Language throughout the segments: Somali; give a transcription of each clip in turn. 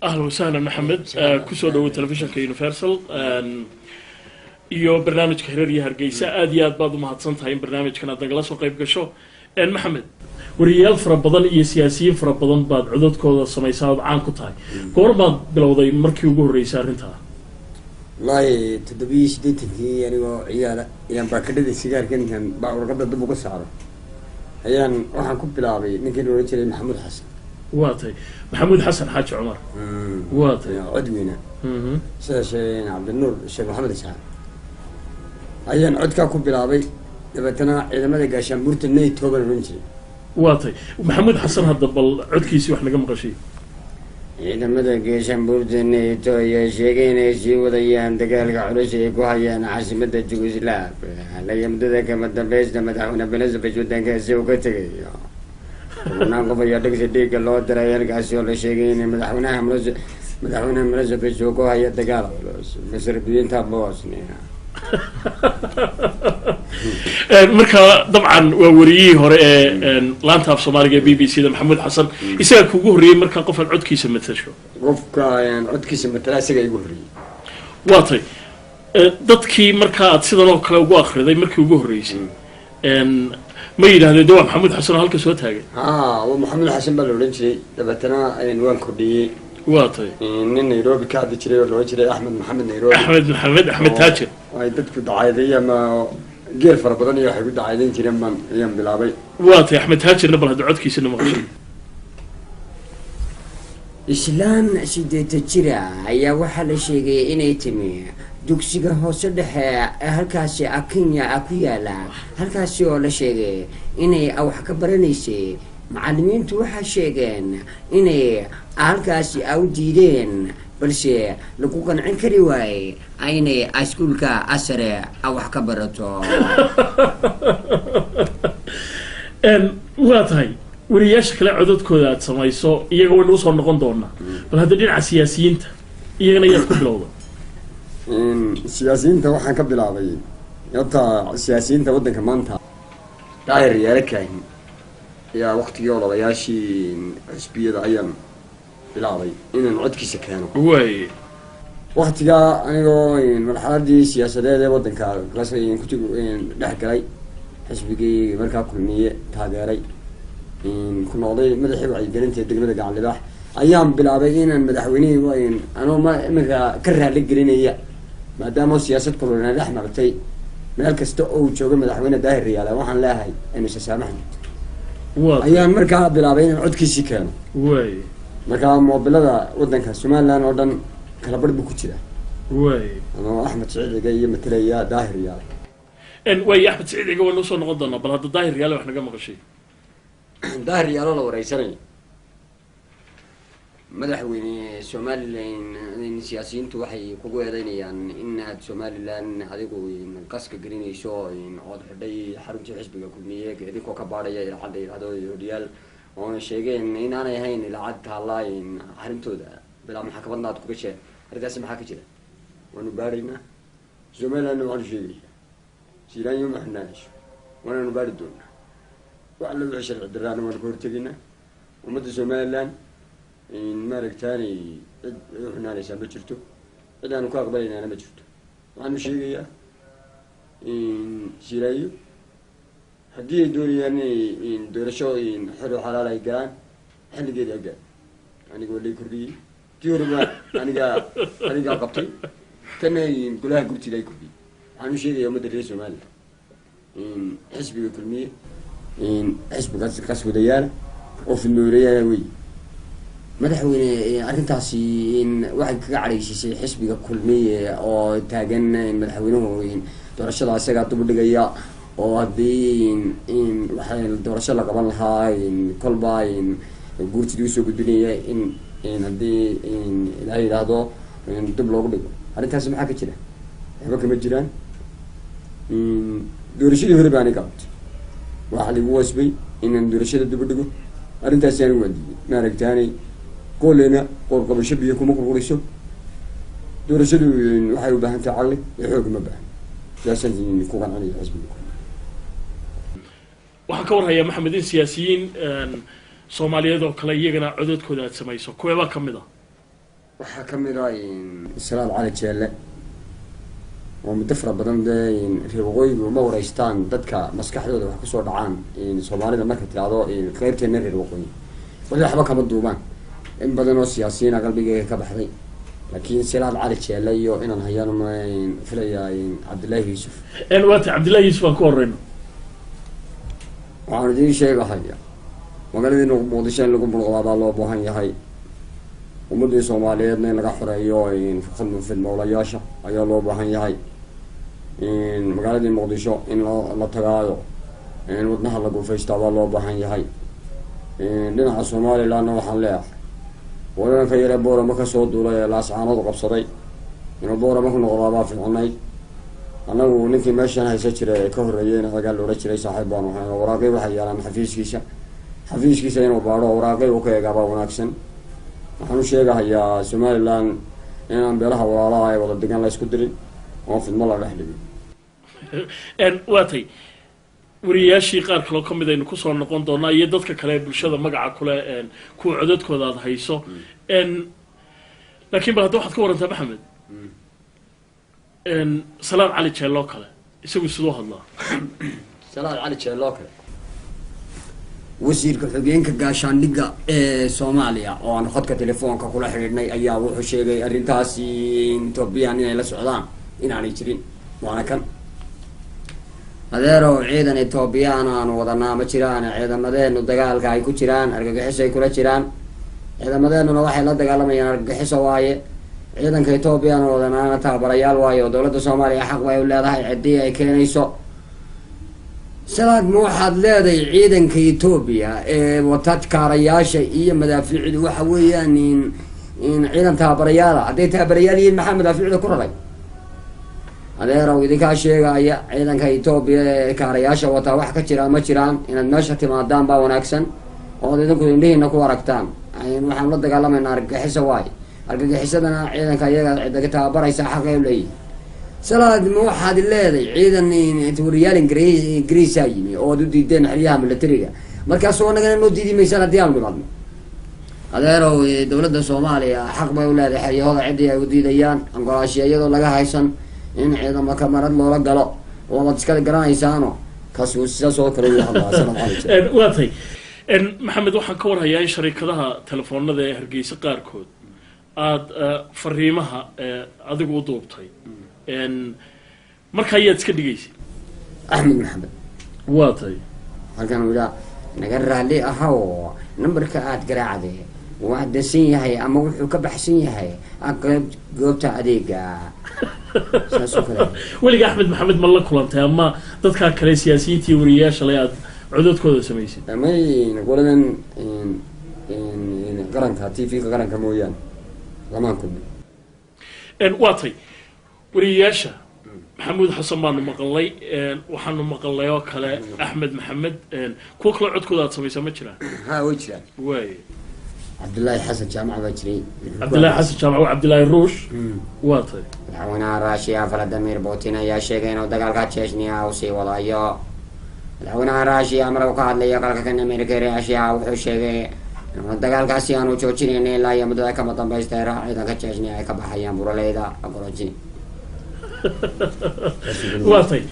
Ahlan wasahlan Maxamed, kusoo dhawow telefishinka Universal iyo barnaamijka Hirar iyo Hargeysa. Aad iyo aad baad umahadsan tahay in barnaamijkan aad nagala soo qayb gasho. Maxamed, wariyayaal fara badan iyo siyaasiyiin fara badan baad codadkooda samaysaa ood caan ku tahay. Goor baad bilowday markii ugu horreysay arrintaa? Wallaahi 87-kii anigoo ciyaala ayaan baakadhada sigaarka intaan baa warqada dib uga saaro ayaan waxaan ku bilaabay ninkii la odhan jiray Maxamuud Xasan. Waa tahay, Maxamuud Xasan Xaaji Cumar, waa tahay. Cod weyna sida sheegeen Cabdinuur Sheekh Maxamed Isxaaq ayaan codkaa ku bilaabay. Dabeetana ciidamada gaashaanbuurta NATO baan odhan jiray. Waa tahay, Maxamuud Xasan, hadda bal codkiisii wax naga maqashay. Ciidamada gaashaanbuurta NATO ayaa sheegay inay sii wadayaan dagaalka culus ay ku hayaan caasimada Jugoslav laga muddada kama dambeysta madaxweyne Milosevic wadankaasi uu ka tegayo. Tobannaan qof ayaa dhegsi dhiigga loo diray halkaasi oo la sheegay in madaxweynaha Milosevic uu ku hayo dagaal culus Masarbiyiinta Bosnia. Marka dabcan waa wariyihii hore ee laanta af Soomaaliga ee BBC da, Maxamuud Xasan. Isagaa kugu horreeyey markaa qof aad codkiisa matasho? Qofka codkiisa matala isaga igu horreeyey. Waa tay, dadkii markaa aad sidan oo kale ugu akriday markii ugu horreysay ma yidhahdeen de waa Maxamuud Xasan oo halka soo taagay? Ha, waa Maxamuud Xasan baa la odhan jiray. Dabeetana waan kordhiyey. Waa tay. Nin Nairobi ka hadli jiray oo la odhan jiray Axmed Maxamed Nairobi. Axmed Maxamed, Axmed Taajir. Ay dadku dacaadeeyey ama geel fara badan iyo waxay ku dacaadeyn jireen baan ayaan bilaabay. Waa tay, Axmed Taajirna bal hadda codkiisana maqashay. Islaan 80 jira ayaa waxaa la sheegay inay timi dugsiga hoose dhexe ee halkaasi Kenya ku yaala, halkaasi oo la sheegay inay wax ka baranaysay. Macalimiintu waxaa sheegeen inay halkaasi u diideen, balse lagu qancin kari waayey inay iskuulka asare wax ka barato. Waa tahay, wariyayaasha kale codadkooda aad samayso iyaga waynu usoo noqon doonaa. Bal hadda dhinaca siyaasiyiinta iyagana yaad ku bilowda? Siyaasiyiinta waxaan ka bilaabay horta siyaasiyiinta waddanka maanta. Daahir Yaala Kaahin ayaa waktigii ololayaashii xisbiyada ayaan bilaabay inaan codkiisa keeno. Waktigaa anigoo marxaladii siyaasadeed ee waddanka ku dhex galay, xisbigii markaa Kulmiye taageeray, ku noqday madaxii wacyigelinta ee degmada Gacan Libaax, ayaan bilaabay inaan madaxweynihii anoo ma iminka ka raali gelinaya, maadaama siyaasad kulana dhex martay meel kasta oo uu joogo madaxweyne Daahir Riyaala, waxaan leeyahay aynu isasaamaxno, ayaan markaa bilaabay inaan codkiisii keeno. Markaa moobilada waddanka Somaliland oo dhan kala bar buu ku jiraa ama Axmed Siciid Ciga iyo matalaya Daahir Riyaale. Waay, Axmed Siciid Ciga waynu usoo noqon doonaa. Bal hadda Daahir Riyaale wax naga maqashay. Daahir Riyaalo la wareysanayo. Madaxweyne, Somalilan siyaasiyiintu waxay kugu eedeynayaan in aad Somalilan adigu qaska gelinayso ood xidhay xaruntii xisbiga Kulmiye idinkoo ka baadhaya ilaacadda yidhahdo hodhiyaal, oona sheegeen in aanay ahayn ilaacad taalla xaruntooda, bilaa maxkamadna aad ku gasheen. Arrintaasi maxaa ka jira? Waanu baadhaynaa. Somalilandna waxaanu sheegaya Siiraanyo ma xidhnaanayso, waanaanu baadhi doonaa. Wax alla wixii sharci daraana waanu ka hortegaynaa. Ummadda Somaliland maaragtaanay cid u xidhnaanaysaa ma jirto, cid aanu ka aqbalaynaana ma jirto. Waxaanu sheegayaa Siiraayo haddii ay doonayaan inay doorasho xor oo xalaal ay galaan, xilligeeda ha gaar. Aniga waa lay kordhiyey, tii horeba anigaa qabtay, tanna golaha gurtiga ay kordhiyey. Waxaan u sheegaya ummadda reer Somaliland xisbiga Kulmiye xisbiga qaswadayaala oo fidnooleyaala wey. Madaxweyne, arrintaasi waxay kaga cadhaysiisay xisbiga Kulmiye oo taagan madaxweynuhu doorashada isagaa dub dhigaya, oo haddii waxa doorasho la qaban lahaa kolba guurtidii usoo gudbinaya in haddii Ilaahay yidhaahdo dib loogu dhigo. Arrintaasi maxaa ka jira? Waxba kama jiraan. Doorashadii hore baani qabtay, waxaa laigu wasbay inaan doorashada dib u dhigo. Arrintaasi anigu waan diiday. Maaragtaanay qooleyna qoorqabasho biyo kuma qurquriso. Doorashadu waxay u baahan tahay caqli iyo xoog, ma baahan. Sidaasaan ku qancinaya xisbiga. Waxaan ka warhayaa, Maxamed, in siyaasiyiin Soomaaliyeed oo kale iyagana codadkooda aad samayso. Kuweebaa ka mid ah? Waxaa ka mid ah Salaad Cali Jeelle oo muddo fara badan dee reer waqooyigu ma wareystaan dadka maskaxdooda wax kusoo dhacaan. Soomaalida marka tidhaahdo qeybteena reer waqooyi wali waxba kama duubaan, in badan oo siyaasiyiina qalbigeyga ka baxday, laakiin Salaad Cali Jeelle iyo inaan hayaan filayaa Cabdillaahi Yuusuf. Waata Cabdillahi Yuusuf aan ku horeyno. Waxaan idiin sheegahaya magaaladii Muqdisho in lagu mulqdaa baa loo baahan yahay, ummadii Soomaaliyeedna in laga xoreeyo fidmowlayaasha ayaa loo baahan yahay. Magaaladii Muqdisho in la tagaayo wadnaha la gufaystaa baa loo baahan yahay. Dhinaca Somalilandna waxaan leeyahay wadanka yare Boorama kasoo duulay ee Laascaanood qabsaday inuu Boorama ku noqdaa baa fiicnayd. Annagu ninkii meeshan haysa jiray ee ka horreeyeyna dagaal loola jiray saaxiib baanu ahayn, oo waraaqii waxay yaalaan xafiiskiisa inuu baadho waraaqii uu ka eegaa baa wanaagsan. Waxaan u sheegahayaa Somaliland inaan beelaha walaalaha ee wada degan la isku dirin oon fidmo la dhex dhigin. Waatay wariyayaashii qaar kaloo ka mid aynu kusoo noqon doonaa iyo dadka kale ee bulshada magaca kule kuwa codadkooda aada hayso, laakiin bal hadda waxaad ka warantaa Maxamed Salaad Cali Jeelloo kale isagu siduu hadlaa? Salaad Cali Jeelloo kale, wasiirka xogeenka gaashaandhigga ee Soomaaliya oo aan khadka telefoonka kula xidhiidhnay ayaa wuxuu sheegay arrintaasi Ethoobiyan inay la socdaan inaanay jirin. Waana kan: adeerow, ciidan Etoobiyaan aanu wadanaa ma jiraan, ciidamadeenu dagaalka ay ku jiraan argagixiso ay kula jiraan, ciidamadeenuna waxay la dagaalamayaan argagixiso waaye. Ciidanka Etoobiyaan wadanaana tababarayaal waaye oo dowladda Soomaaliya xaq way u leedahay ciddii ay keenayso. Salaad, ma waxaad leedahay ciidanka Etoobiya ee wata kaarayaasha iyo madaafiicdu waxa weeyaan in ciidan tababarayaala? Hadday tababarayaal yihiin, maxaa madaafiicda ku raray? Adeerow, idinkaa sheegaya ciidanka Etoobiya ee kaarayaasha wataa wax ka jiraa ma jiraan. Inaad meesha timaadaan baa wanaagsan ood idinku indhihiina ku aragtaan. Waxaanu la dagaalamaynaa argagixiso waay, argagixisadana ciidanka iyaga cida tababaraysa xaqay u leeyihin. Salaad, ma waxaad leeday ciidan wariyaal Ingiriisaa yimi oo ad u diideen xeryaha militariga, markaasoo anagana noo diidi maysaan haddii aanu dhimaadno? Adeerow, dowladda Soomaaliya xaq bay u leedahay xeryahooda ciddii ay u diidayaan angolaashiya iyadoo laga haysan in ciidamo kamarad loola galo, waad iska garanaysaano. Kaas sidaas oo kale u hadlaa Salaad Cali Jeelle. Waa tahay Maxamed, waxaan ka warhayaa in sharikadaha telefoonada ee Hargeysa qaarkood aada fariimaha adigu u duubtay, marka ayaad iska dhigaysay? Axmed Maxamed. Waa tahay. Halkan uu yidhaa: naga raalli ahaw, nambarka aada garaacday waa dansan yahay ama wuxuu ka baxsan yahay qeyb goobta adeega, saas oo kale. Weliga Axmed Maxamed ma la kulantay ama dadkaa kale siyaasiyiinta iyo wariyayaasha le aada codadkooda samaysay? May, qoladan qaranka, TV-ga qaranka mooyaane lamaan kulmin. Waa tay wariyayaasha Maxamuud Xasan baanu maqalnay, waxaanu maqalnay oo kale Axmed Maxamed. Kuwo kaloo codkooda aad samaysaa ma jiraan? Ha, way jiraan. Waay. Cabdullaahi Xasan Jaamac baa jiray. Cabdillahi Xasan Jaamac waa Cabdillaahi Ruush, waa tay. Madaxweynaha Ruushiya Valadimir Putin ayaa sheegay inuu dagaalka Chechnya uu sii wadayo. Madaxweynaha Ruushiya mar uu ka hadlaya qalka kan Amerika Ruushiya wuxuu sheegay inuu dagaalkaasi aanu joojinayn ilaa iyo muddada kama dambaysta ciidanka Chechnya ay ka baxayaan buraleyda Grozny. Waa tay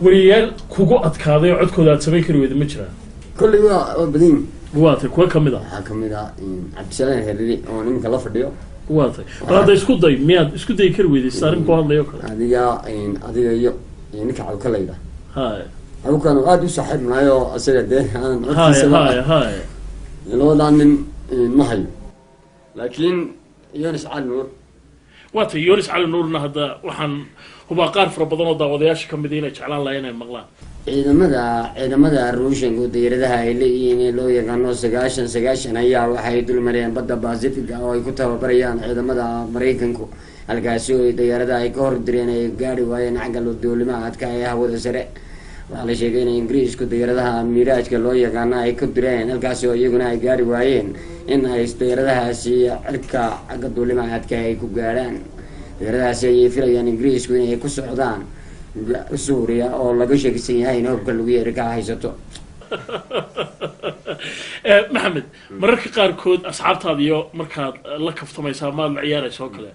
wariyayaal kugu adkaaday oo codkooda aad samayn kari weyda ma jiraan? Kolley waa badan yihin. Waa tay, kuwa kamid ah? Waxaa kamid ah Cabdisalaan Hereri oo nimanka la fadhiyo. Waa tay, bal hadda isku day, miyaad isku dayi kari weyday sida arrin ku hadlayo kale? Adiga iyo ninka Cawka layda. Haya. Cawkan aada u saaxiib nahay oo isaga dee aan haya codkiisa haya haya labadaa nin ma hayo, laakiin Yonis Cali Nuur. Waa tay, Yonis Cali Nuurna hadda waxaan hubaa qaar fara badan oo daawadayaasha ka mid inay jeclaan lahaa inay maqlaan. Ciidamada Ruushanku diyaaradaha ay leeyihiin ee loo yaqaano 90 90 ayaa waxay dulmareen badda Pacifica oo ay ku tababarayaan ciidamada Maraykanku, halkaasi oo diyaaradaha ay ka hor direen ay gaari waayeen xagga duulimaadka ee hawada sare. Waxaa la sheegay in Ingiriisku diyaaradaha Miraajka loo yaqaano ay ku direen halkaasi oo iyaguna ay gaari waayeen in ay diyaaradahaasi cirka xagga duulimaadka ay ku gaadhaan. Diyaaradahaasi ayay filayaan Ingiriisku inay ku socdaan Suuriya oo laga sheekisan yahay in hubka lagu yeeri ka haysato. Maxamed, mararka qaarkood asxaabtaada iyo markaad la kaftamaysa ama aad la ciyaarayso oo kale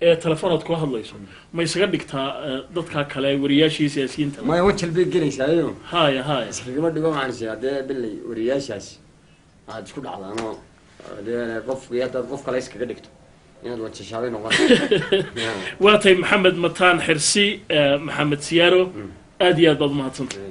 ee telefonaad kula hadlayso, ma isaga dhigtaa dadka kale, wariyaashii, siyaasiyiinta? Maya, wajal bay gelaysaayo. Haya haya. Iskagama dhigo. Waxaan is haddee bilay wariyaashaas aad isku dhacdaanoo dee qofkii haddaad qof kale iskaga dhigto inaad wajashaabay noqon. Waa tahay. Maxamed Mataan Xirsi, Maxamed Siyaaro, aad iyo aad baad umahadsantahay.